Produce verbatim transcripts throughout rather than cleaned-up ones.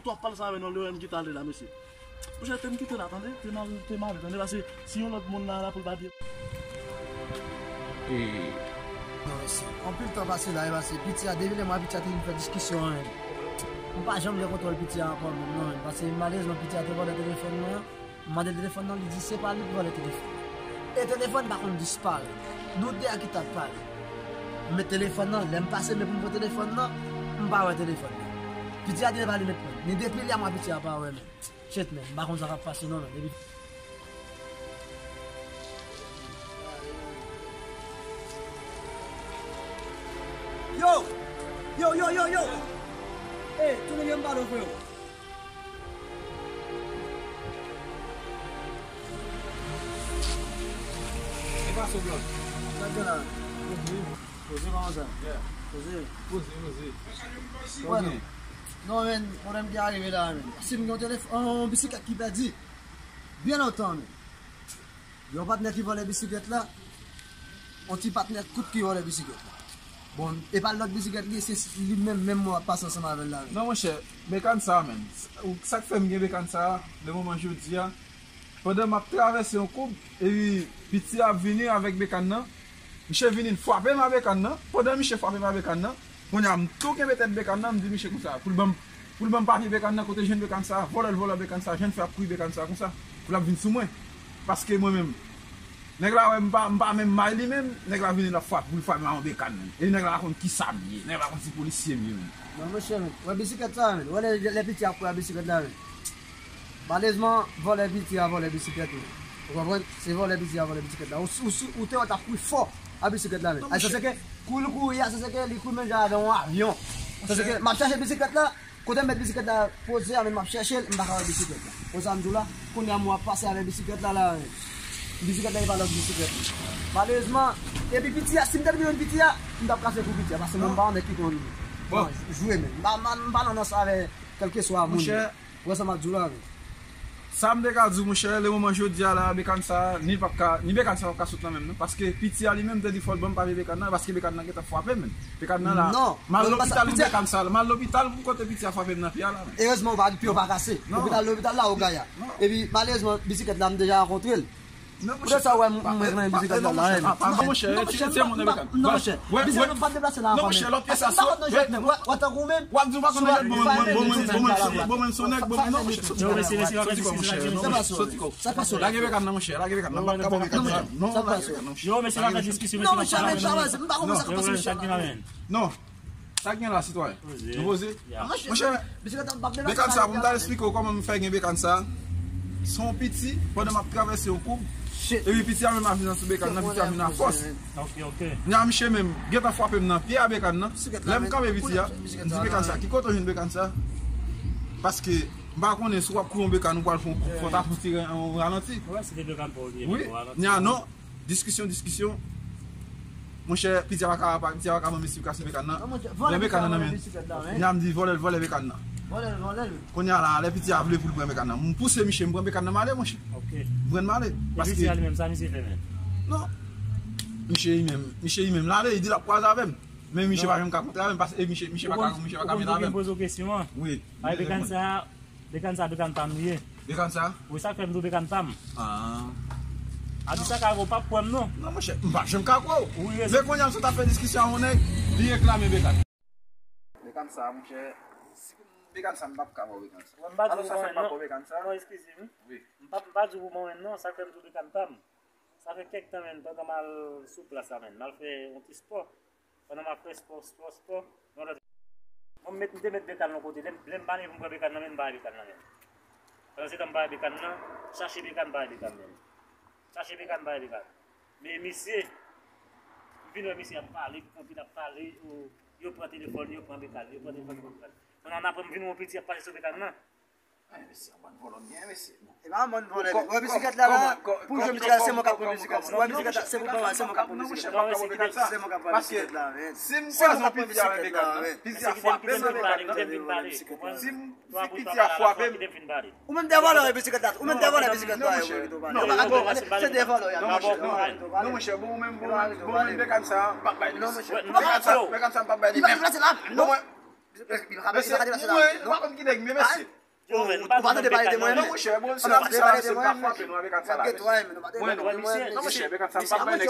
W ap pale sa avè nou, lè w menm ki t ale la, mesye. Monchè, te m kite la, tande? Te mal, te mal, tande? Pase si yon lòt moun la, la pou l pa byen. E Non, mesye. Anpil tan pase la, e pase piti a, depi lè mwen piti a te vin fè diskisyon an, menm. M pa janm gen kontwòl piti a ankò, menm, non, menm. Pase malerezman, piti a te vòlè telefòn mwen an. M mande l telefòn nan, li di se pa li ki vòlè telefòn. E telefòn pa konn disparèt. Nou de a ki t ap pale. M met telefòn nan, lè m pase men pou m pran telefòn nan, m pa wè telefòn nan. Piti a di l pa li met mwen. Men depi lè a mwen piti a pa wè men. Shit, men, m pa konn sa k ap pase non, men. Depi Yo! Yo, yo, yo, yo! Ey, tounen vye m pale w, freo. E pa sou blòk. Sa k gen la? Poze, poze, kòman sa? Yeah. Poze. Poze, poze. Wè, non. Non, men, pwoblèm ki arive la, men. Si m gen yon telefòn, yon bisiklèt ki pèdi. Byen lontan, men. Yon patnè ki vòlè bisiklèt la, yon ti patnè kout ki vòlè bisiklèt la. Bon, e pa lòt bisiklèt li, se li menm, menm mwen ap pase ansanm avè l la, men. Non, monchè, bekàn sa a, menm. Ou, sa k fè m gen bekàn sa a, le moman jodi a, pandan m ap travèse yon koub, epi piti a ap vini avèk bekàn nan, misye vini, l frape m a bekàn nan. Pandan misye frape m a bekàn nan, kounye a, m tou kenbe tèt bekàn nan, m di misye konsa, pou l ban m, pou l ban m papye bekàn nan, kote jwenn bekàn sa, vòlè l vòlè bekàn sa, jan l fè ap kouri bekàn sa konsa, pou l ap vin sou mwen. Paske mwen menm, nèg la wè m pa, m pa menm may li menm, nèg la vini l ap frape, pou l frape m a yon bekàn menm. E nèg la pa konn kisa m ye, nèg la pa konn si polisye m ye menm. Non, monchè, men, wè bisiklèt sa, men, wè lè, lè piti ap kouri a bisiklèt la, men. Malerezman, vòlè piti a vòlè bisiklèt li. Ou konprann? Se vòlè piti a vòlè bisiklèt la. Ou, ou, ou te wè l t ap kouri fò a bisiklèt la menm. Ay, sanse ke kou l kouri a, sanse ke li kouri menm jan avè yon avyon. Sanse ke m ap chache bisiklèt la, kote m met bisiklèt la poze a, men m ap chache l, m pa ka wè bisiklèt la. Konsa m di w la, kounye a m wè ap pase avè bisiklèt la la menm. Bisiklèt la e pa lòt bisiklèt. Malerezman, epi piti a, si m te vin jwenn piti a, m t ap kase kou piti a, paske mwen m pa yon nèg ki konn jwe menm. M pa, m pa, m pa nan dans avè kèlkeswa moun. Monchè, Ou wè sa m ap di w la, men. Sa m te ka di w, monchè, le moman jodi a la, bekàn sa, ni l p ap ka, ni bekàn sa p ap ka sot nan men m, non. Paske piti a li menm te di fò l ban m papye bekàn nan, paske bekàn nan gentan frape m, men. Bekàn nan la, non, m al lopital pou bekàn sa, m al lopital pou kote piti a frape m nan pye a la, men. Erezman, ou pa, pye w pa kase. Non. Lopital, lopital la, ou gaya. Non. Epi, malerezman, bisiklèt la, m deja rankontre l. Poutèt sa, w wè, m, m renmen bisiklèt la, la, men. Non, monchè, ti, ti moun nan bekàn. Non, monchè. Bisiklèt la, m p ap deplase la ankò, men. Non, monchè, lòt pye sa, w ap di w pa konn nan jwèt, bon, bon, bon, bon, bon, bon, son nèg, bon, non, monchè, soti kò, monchè, non, soti kò, monchè, non, soti kò. Lage bekàn nan, monchè, lage bekàn nan, m p ap ka ba w bekàn nan, non, lage bekàn nan, monchè. Yo, mesye, pa fè diskisyon, mesye, pa fè diskisyon. Non. Sa k gen la, sitwayen? Nou poze? Monchè, bekàn sa, pou m ta esplike w kòman m fè gen bekàn sa, se yon piti, pandan m ap travèse yon koub, epi piti a menm ap vin ansou bekàn nan, piti a vin a fòs. Kounye a, misye menm gentan frape m nan pye a bekàn nan. Lè m kanpe piti a, m di bekàn sa, ki kote w jwenn bekàn sa? Paske m pa konnen si w ap kouri yon bekàn, ou pral fè yon koub, fò w ta fè yon ti ralanti. Wi, kounye a non. Diskisyon, diskisyon. Monchè, piti a pa ka, piti a pa ka ban m esplikasyonn bekàn nan. Pran bekàn nan nan men l. Kounye a m di vòlè l vòlè bekàn nan. Kounye a la, lè piti a vle pou l pran bekàn nan, m pouse misye, m pran bekàn nan m ale, monchè. M pran m ale. Paske piti a li menm, sa misye fè menm? Non. Misye li menm, misye li menm l ale, li di l ap kwaze avè m. Men misye pa janm ka kontre avè m, paske misye, misye pa ka, misye pa ka met avè m. Ou konn poze w kesyon an? Wi. Ay, bekàn sa, Bekàn sa, bekàn pa m li ye. Bekàn sa? Wi, sa k fè m di w bekàn pa m. Ah. A di sa ka rive w p ap kwè m non. Non, monchè, m p ap janm ka kwè w. Wi, men kounye a m sot ap fè diskisyon ak yon nèg, li reklame bekàn. Bekàn sa, monchè, si bekàn sa, m p ap ka ba w bekàn sa. Mwen, m pa di w pou mwen non. Non, eskize m. Wi. M pa, m pa di w pou mwen non, sa k fè m di w bekàn pa m. Sa fè kèk tan, men, pandan m al sou plas la, men, m al fè yon ti spò. Pandan m ap fè spò, spò, spò, yon lòt. Mwen, m met, m te met bekàn nan yon kote. Lè m, lè m pale pou m pran bekàn nan, men m pa wè bekàn nan, men. Pandan se tan m pa wè bekàn nan, chache bekàn, m pa wè bekàn, men. Chache bekàn, m pa wè bekàn. Men misye, m vin wè misye ap pale, anpil ap pale, yo, yo pran telefòn, yo pran bekàn, yo pran telefòn, yo pran bekàn. Pandan m apre m vin wè yon piti ap pase sou bekàn nan. Ay, mesye, yon bann vòlò m gen, mesye. E pa yon bann vòlò, men. Wè bisiklèt la, la, pou jwenn bisiklèt la, se mwen k ap pran bisiklèt la. Wè bisiklèt la, se pou mwen, se mwen k ap pran bisiklèt la. Se mwen k ap pran bisiklèt la, men. Si m kwaze yon piti avèk bekàn nan, piti a frape m nan bekàn nan. Si m, si piti a frape m. Ou menm te vòlè bisiklèt la, ou menm te vòlè bisiklèt la, se de vòlò y ap mache. Non, monchè, bon, ou menm, bon, bon, menm bekàn sa, m p ap bay li. Bekàn sa, bekàn sa, m p ap bay li menm. Bon, mwen, Mesye, mwen, ou pa konn ki nèg m ye, mesye. Yo, men, nou pa tande pale de mwen, non, monchè, bon, se la, se la, se ka frape nou avèk sa la. Mwen, non, non, monchè, avèk sa, m pa bay nèg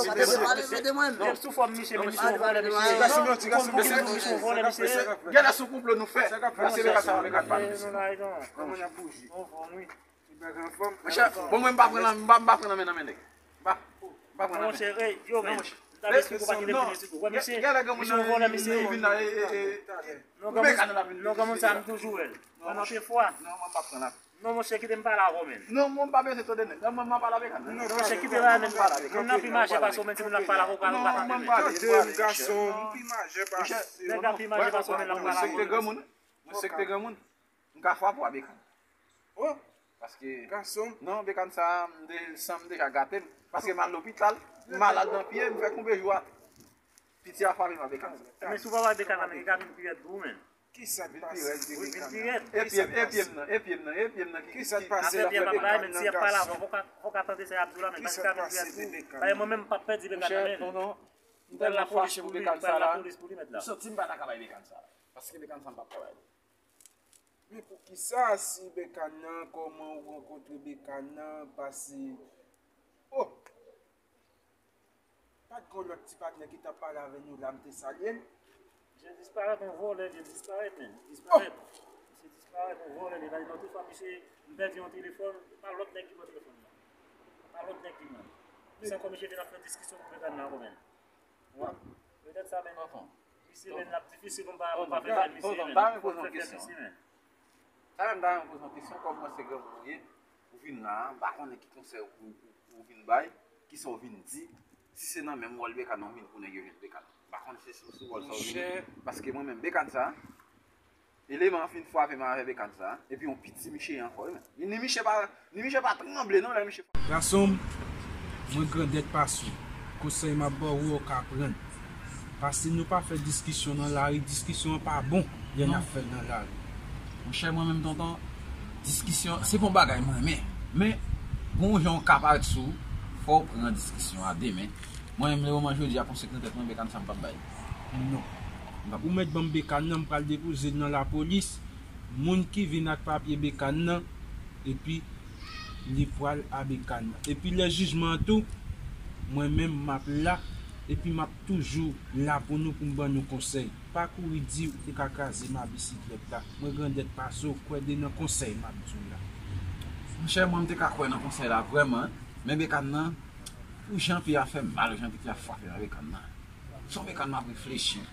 ki te mwen. Sou fòm misye, men misye, yon vòlè misye. Misye, yon vòlè misye. Gade sou konplo nou fè. Misye, avèk sa, avèk sa. Monchè, bon, mwen, m pa pran nan, m pa, m pa pran nan men, nan men nèg. M pa, m pa pran nan men. Monchè, ey, yo, men. M ta vle esplike w pa gen de fini sou tou. Wè, misye, misye yon vòlè, misye. Non, granmoun, non, granmoun sa, m toujou wè l. Nan anpil fwa. Non, mwen pa pran la. Non, monchè, kite m pale avè w, men. Non, mwen pa bezwen tande nèg. Non, mwen, mwen pale avèk Ann. Non, monchè, kite la, men. Moun nan pi majè pase w, men, si moun nan pale avè w, ou ka, ou ka tande. Tande m, gason, m pi majè pase w. Nèg la pi majè pase w, men, l ap pale avè w. Mwen se ki te granmoun. Mwen se ki te granmoun. M ka frape w avèk Ann. Oh! Paske, gason. Non, bekàn sa, m de, san m deja gate m. Paske m al lopital, m malad nan pye, m fè konbyen jou a. Piti a frape m ak bekàn sa. Men si w pa bay bekàn nan, men li ka vin pi rèd pou ou, men. Kisa k pase? Vin pi rèd, vin pi rèd. E pye, e pye m nan, e pye m nan, e pye m nan ki, kisa k pase? Afè pye a p ap bay, men si y ap pale avè w, fò w ka, fò w ka tande sa y ap di w la, men, paske li ka vin pi rèd pou ou. Dayè, mwen menm, m p ap pèdi bekàn nan, men. Monchè, non, non. M tèlman fache pou bekàn sa la. M pral la polis pou li, m pral la polis pou li, mèt la. M santi m pa ta ka bay bekàn sa la. Paske bekàn sa m p ap ka bay li. Men poukisa si bekàn nan, kòman ou rankontre bekàn nan, pase. Oh! Pa t gen yon lòt ti patnè ki t ap pale avè nou la, m te salye l. Misye disparèt, yon vòlè, misye disparèt, men. Disparèt. Misye disparèt, yon vòlè, li la, yon tout fwa, misye, m pèdi yon telefòn, pa lòt nèg ki pran telefòn nan. Pa lòt nèg ki pran. Se ankò misye vin ap fè diskisyon pou bekàn nan ankò, men. Wè? Petèt sa menm. Tonton. Misye menm, l ap difisil pou m pa, pou m pa fè bal misye menm. Tonton, m ta renmen poze yon kesyon. Sa menm, m ta renmen poze yon kesyon, kòm mwen se granmoun ou ye, ou vin la, m pa konnen ki konsèy ou, ou, ou vin bay, kisa ou vin di, si se nan menm wòl bekàn nan ou vin pou nèg yo jwenn bekàn. M pa konnen se sou, sou wòl sa ou vin, paske mwen menm bekàn sa, eleman an fin frape m avè bekàn sa, epi yon piti misye ankò, wi, men. Ni, ni misye pa, ni misye pa tranble, non, lè misye. Gason m, mwen grandèt pase w. Konsèy m ap ba w, ou ka pran. Pase nou pa fè diskisyon nan lari, diskisyon an pa bon lè n ap fè l nan lari. Monchè, mwen menm, tonton, diskisyon, se pa yon bagay mwen renmen. Men, gon jan w ka parèt sou, fò w pran diskisyon a de men. Mwen menm, lemoman jodi a, konsèy nan tèt mwen, bekàn sa m p ap bay. Non. Ou mèt ban m bekàn nan, m pral depoze l nan lapolis. Moun ki vin ak papye bekàn nan, epi li pral a bekàn nan. Epi lè jijman an tou, mwen menm m ap la, epi m ap toujou la pou nou, pou m ban nou konsèy. Pa kouri di ou te ka kraze ma bisiklèt la. Mwen grandèt pase w, kwè de nan konsèy m ap di w la. Monchè, mwen m te ka kwè nan konsèy la vrèman, men bekàn nan, pou jan pye a fè m mal, jan pye a frape nan bekàn nan. Se yon bekàn m ap reflechi.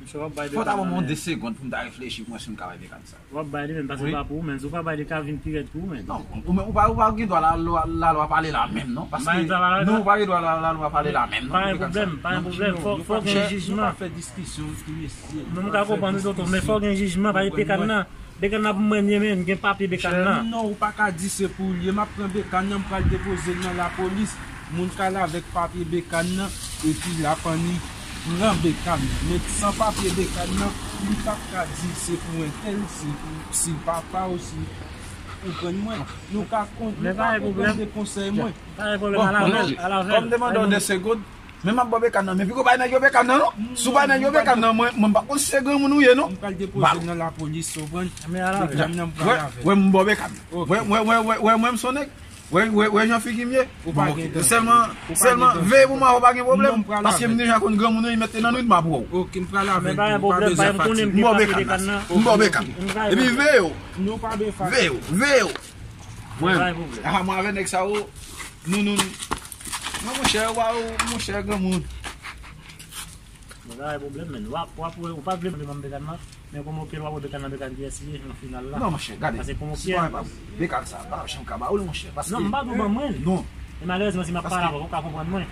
Fò w ta ban mwen de segonn pou m ta reflechi pou mwen si m ka bay bekàn sa. W ap bay li menm, paske l pa pou ou menm. Si w pa bay li, li ka vin pi rèd pou ou menm. Non, ou menm, ou pa, ou pa gen dwa la, la, lalwa pale la menm, non. Paske, non, ou pa gen dwa la, lalwa pale la menm, non. Pa gen pwoblèm, pa gen pwoblèm. Fò, fò gen jijman. Nou pa fè diskisyon, ti mesye. Non, m ka konprann ou, tonton, men fò gen jijman, paske bekàn nan, bekàn nan pou mwen li ye menm, gen papye bekàn nan. Non, ou pa ka di se pou li ye. M ap pran bekàn nan, m pral depoze l nan lapolis. Moun k al avèk papye bekàn nan, epi l ap annik pran bekàn nan. Men san papye bekàn nan, li p ap ka di se pou entèl, se pou, si papa w, si, ou konprann mwen. Nou ka kon-, nou ka konprann de konsèy mwen. Pa gen pwoblèm, al avè l, al avè l. Kòm te mande w de segonn, men m ap ba w bekàn nan, men piko bay nèg yo bekàn nan, non. Si w bay nèg yo bekàn nan, mwen, mwen m p ap konn si se granmoun ou ye, non. M pral depoze l nan lapolis, ou konprann? Men al avè l. Bekàn nan, m pral avè l. Wè, wè, m ba w bekàn. Wè, wè, wè, wè, wè, mwen m se yon nèg. Wè, wè, wè, wè jan figi m ye. Ou pa gen tèt. Sèlman, sèlman, veye pou mwen, ou pa gen pwoblèm. Paske m deja konn granmoun yo, li mete nan nwit, m ap wè w. Ok, m pral avè l tou. Ou pa bezwen fatige. M ba w bekàn nan. M ba w bekàn nan. Epi veye w. Veye w. Veye w. Mwen, a, mwen avè nèg sa yo, nou, nou, nou. Non, monchè, waw, monchè, granmoun. Mwen pa gen pwoblèm, men. W ap, w ap, ou pa vle ban m bekàn nan, men kòman w pye l, w ap wè bekàn nan, bekàn kiyès li ye nan final la. Non, monchè, gade. Paske kòman w pye l. Sitwayen pa m. Bekàn sa, m pa janm ka ba ou l, monchè, paske. Non, m pa dwe ban mwen l. Non. E malerezman, si m ap pale avè w, ou ka konprann mwen.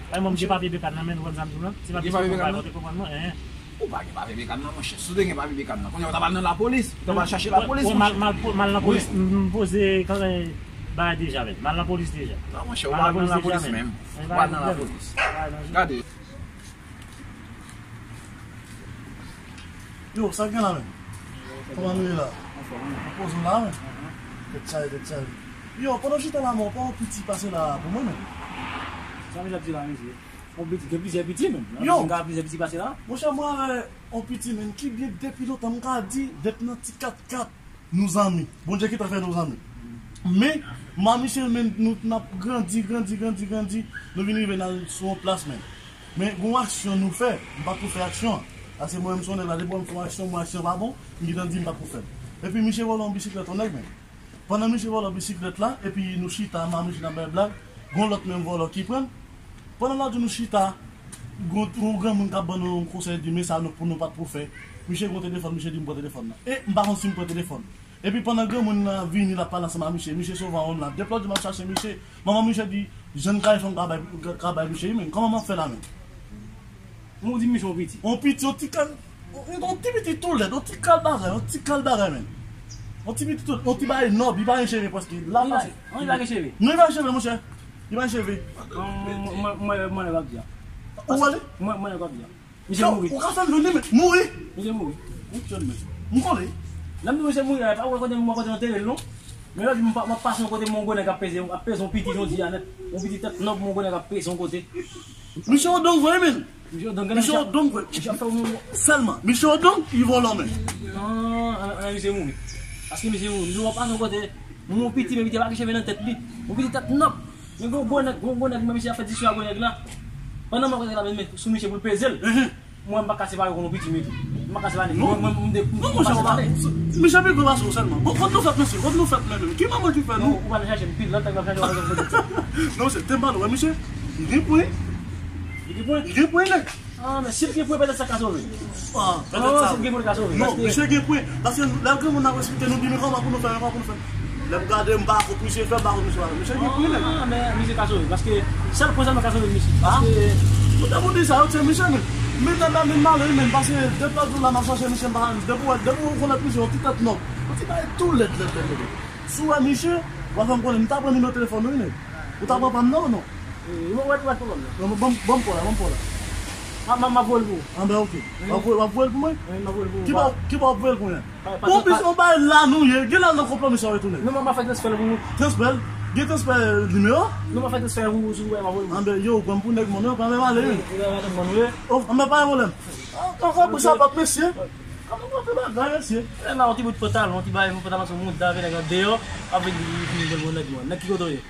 Pa mwen, m gen papye bekàn nan, men ou konn sa m di w la. Si m ap di w konprann mwen, enhen. Ou pa gen papye bekàn nan, monchè. Si w te gen papye bekàn nan, kounye a w ta pral nan lapolis. Ou ta pral chache lapolis, monchè. Wè, m al, m al nan polis, m, m poze, kan, eh, bagay deja, men. M al nan polis deja. Non, monchè, ou pa al nan lapolis menm. Ou pa al nan lapolis. Gade. Yo, sa k gen la menm? Kòman nou ye la? Anfòm, wi. Ou poze w la menm? Tèt chaje, tèt chaje. Yo, pandan w chita la, men w pa wè yon piti pase la pou mwen menm? Sa misye ap di la, mesye? Yon piti, gen plizyè piti menm. Yo! Gen plizyè piti pase la? Monchè, mwen wè yon piti menm ki byen depi lontan, m ka di, depi nan ti kat kat. Nou zanmi. Bondye ki ta fè nou zanmi. Men, m a misye, men nou n ap grandi, grandi, grandi, grandi. Nou vin rive nan sou yon plas, men. Men, gon aksyon nou fè, m pa t pou fè aksyon an. Paske mwen, m se yon nèg la, depi m fè yon aksyon, mwen aksyon pa bon, m gentan di m pa t pou fè l. Epi misye vòlè yon bisiklèt, yon nèg, men. Pandan misye vòlè bisiklèt la, epi nou chita, m a misye n ap bay blag, gon lòt menm vòlò ki pran l. Pandan n ap di nou chita, gon yon granmoun k ap ban nou yon konsèy, di, men sa nou, pou nou pa t pou fè. Misye gon telefòn, misye di m pran telefòn nan. E m pa konn si m pran telefòn. Epi pandan granmoun nan vini, l ap pale ansanm ak misye, misye sove yon la. Depi lòt jou m ap chache misye, manman misye di, jan n ka fè m ka bay, ka bay misye, wi, men kòman m ap fè la menm? Ou di misye yon piti. Yon piti, yon ti kal, yon, yon ti piti tou lèd, yon ti kal bagay, yon ti kal bagay, men. Yon ti piti tou, yon ti bagay nòb, li pa gen cheve prèske. La pase. Non, li pa gen cheve. Non, li pa gen cheve, monchè. Li pa gen cheve. Mwen, mwen, mwen, mwen, mwen, Ou wè li? Mwen, mwen, Misye mouri. Ou ka fè m jwenn li, men mouri. Misye mouri. Ou jwenn, men. M konnen. Lè m di misye mouri, pa wè kote m, kote yo antere l, non. Men lòt jou, m pa, m ap pase yon kote, m wè yon gwo nèg ap peze, ap peze yon piti jodi a nèt. Yon piti tèt nòb, m wè yon gwo nèg ap peze yon kote. Misye odonk vre, men. Misye odonk, misye odonk vre. Misye ap fè yon... Sèlman. Misye odonk, li vòlò, men. Non, an, an, misye mouri. Paske misye mouri. M di w ap pase yon kote, m wè yon piti, men piti a pa gen cheve nan tèt li. Yon piti tèt nòb. Men gon gwo nèg, gon gwo nèg, men misye ap fè diskisyon ak gwo nèg la. Pandan m ap gade la, men, men sou misye pou l peze l. Mwen, m pa ka separe w kon yon piti, men tou. M pa ka separe. Non. Mwen, mwen, m de, m Non, pa monchè, ou pa, separe. Misye pi gwo pase w sèlman. Bon, kote nou fèt, mesye? Kote nou fèt, men, men? Ki manman ki fè nou? Non, ou pa nan chache m, pil lòt nèg la chache w. Non, se te mal, wè, misye. Li gen pwen. Li gen pwen? Li gen pwen, nèg. Ah, men si l gen pwen, petèt sa ka sove. Ah, petèt sa. Si l gen pwen, l ka sove. Non, misye gen pwen. Paske lè granmoun nan ap esplike nou, di nou kòman pou nou fè, kòman pou nou fè. Lè m gade, m pa kont misye fè, m pa kont misye fè. Misye gen pwen, nèg. Ah, men misye ka sove. Paske sèl pwen sèlman ka sove misye. Ah? Paske... Ou te pou di sa, yo tye misye, men. Men nan nan men malè, men. Paske depi lòt jou la, m ap chache misye, m pa ka jwenn. Depi w wè, depi w rekonèt misye, yon ti tèt nòb. Yon ti bagay tou lèd, lèd, lèd, lèd. Si w wè misye, w a fè m konnen. M ta pran nimewo telefòn ou, wi, nèg. Ou ta pran pa m nan ou non? Wi, wi, ou wè, ou wè pwoblèm nan. Non, ban m, ban m pran la, ban m pran la. M, m, m ap voye l pou ou. Anben, ok. W ap voye, w ap voye l pou mwen? Wi, m ap voye l pou ou. Ki bò, ki bò w ap voye l kounye a? Bon, plis, on bagay la nou ye. Gen la nan konplo, misye, w ap retounen. Non, m ap fè transfè l pou ou. Transfè l? Gen transfè nimewo? Non, m ap fè transfè pou ou, si w wè, m ap voye l pou ou. Anben, yo, ou pran m pou nèg mòn, wi, pa menm ale, wi. Wi, wi, wi, wi. Oh, anben, pa gen pwoblèm. An, an, an, pou sa, pap, mesye. Kòman w ap fè bagay, mesye? E la, yon ti bout pantalon, yon ti bagay, yon pantalon sou mouda, avè nèg andeyò, avè li, li, li, li, bon nèg mòn. Nèg ki kote w ye?